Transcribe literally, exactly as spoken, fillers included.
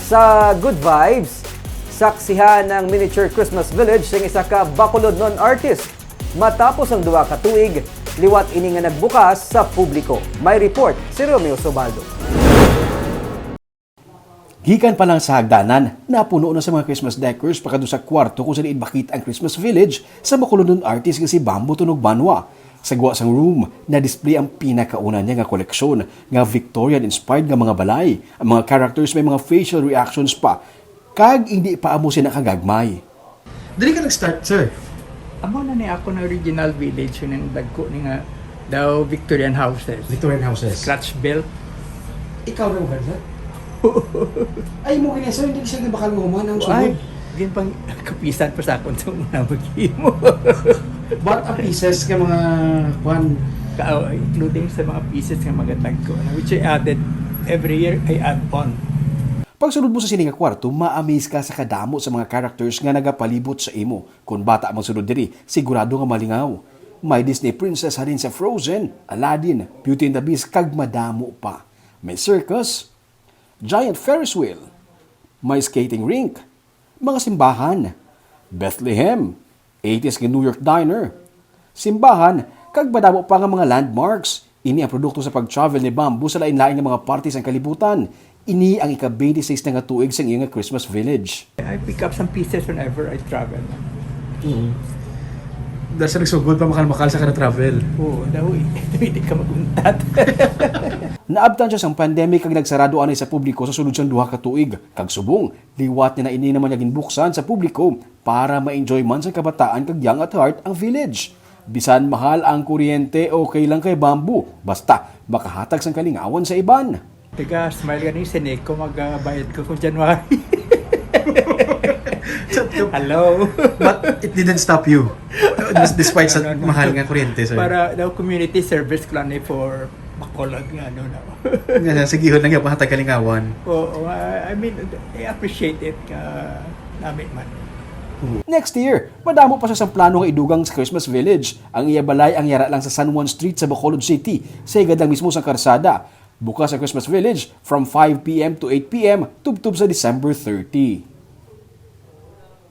Sa Good Vibes, saksihan ang miniature Christmas village sang isa ka Bacolodnon artist. Matapos ang duha ka tuig, liwat ini nga nagbukas sa publiko. May report si Romeo Sobaldo. Gikan pa lang sa hagdanan, napuno na sa mga Christmas decors pakadto sa kwarto kung saan inbakit ang Christmas village sa Bacolodnon artist nga si Bamboo Tunog Banwa. Sa gwa sang room, na-display ang pinakauna niya nga koleksyon nga Victorian-inspired nga mga balay. Ang mga characters may mga facial reactions pa, kag hindi pa amo sina kagagmay. Diri ka nag-start, sir? Amo na ni ako na original village, yun ang dagko ni nga daw Victorian houses. Victorian houses. Scratch built. Ikaw na ba, sir? Ay, mo gini, sir, hindi siya bakal mo man ang Ay, sugod. Gin pang kapisan pa sa akon sa una maghimo. But ang pieces ka mga kwan. Ka-, including sa mga pieces nga mga dagko, na which I added every year, I add on. Pagsulod mo sa sini nga kwarto, ma-amaze ka sa kadamo sa mga characters nga nagapalibot sa imo. Kon bata man sulod diri, sigurado nga malingaw. May Disney princess halin sa Frozen, Aladdin, Beauty and the Beast, kag madamo pa. May circus, giant Ferris wheel, may skating rink, mga simbahan, Bethlehem, eighties nga New York diner, simbahan, kag madamo pa nga mga landmarks. Ini ang produkto sa pag-travel ni Bamboo sa lain-lain nga mga parte sang kalibutan. Ini ang ika-twenty-six na nga tuig sang iya nga Christmas Village. I pick up some pieces whenever I travel. Mm. Dahil sa nagsugod pa, makal-makal sa ka na travel. Oo, daw, hindi ka mag-untat. Naabtan siya sang pandemic kag nagsarado anay sa publiko sa sulod sang duha ka tuig. Kag subong, liwat niya na ini naman nga ginbuksan sa publiko para ma-enjoy man sa kabataan kag young at heart ang village. Bisan mahal ang kuryente, okay lang kay Bamboo, basta makahatag sang kalingawan sa iban. Taga smile gani si Nico, magabayad ko kung January. Hello. But it didn't stop you. Des-, despite sa No, no, no. mahal nga kuryente, sir. Para daw community service ko lang ni for Bacolod nga ano na. Nga, sige, lang yung pahatag kalingawan. Oo, I, I mean, I appreciate it, uh, namin man. Next year, madamo pa siya sang plano nga idugang sa Christmas Village. Ang iya balay ang yara lang sa San Juan Street sa Bacolod City, sa higad lang mismo sang karsada. Bukas ang Christmas Village from five p m to eight p m, tubtob sa December thirty.